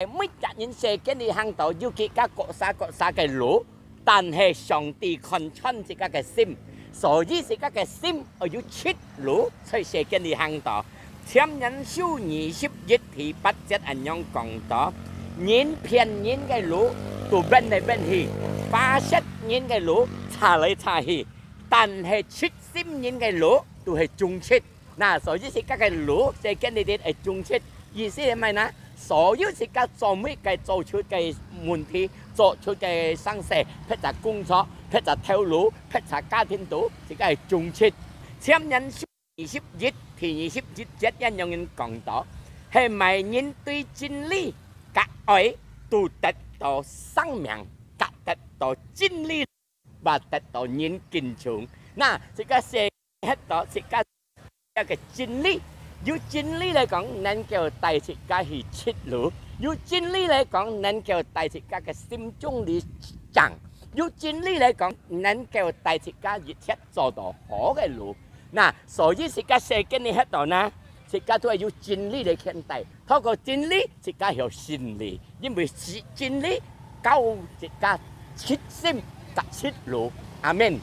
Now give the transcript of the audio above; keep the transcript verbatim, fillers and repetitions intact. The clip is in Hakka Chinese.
每隻人世間裡行到有自家各儕各儕个路，但係上帝看穿自家个心，所以自家个心愛有七路，在世間裡行到。箴言書二十一第八節恁樣講到：人騙人个路，都變來變去；巴結人个路，差來差去；但係七心人个路，都係忠直。 那所以自家个路，世間裡底愛忠直，意思係麼个呢？所有自家做每个做出个問題，做出个生事，或者工作，或者頭路，或者家庭肚，自家愛忠直。箴言書二十一第二十一節恁樣講到：係麼人對真理个愛，都得到生命，甲得到真理，話得到人敬重。那自家世 歇到自家个真理。有真理來講，能夠帶自家去七路；有真理來講，能夠帶自家个心中裡正；有真理來講，能夠帶自家一切做到好个路。那所以自家世間裡歇到呢，自家都愛有真理來牽帶。透過真理，自家有勝利，因為是真理教自家七心甲七路。阿門。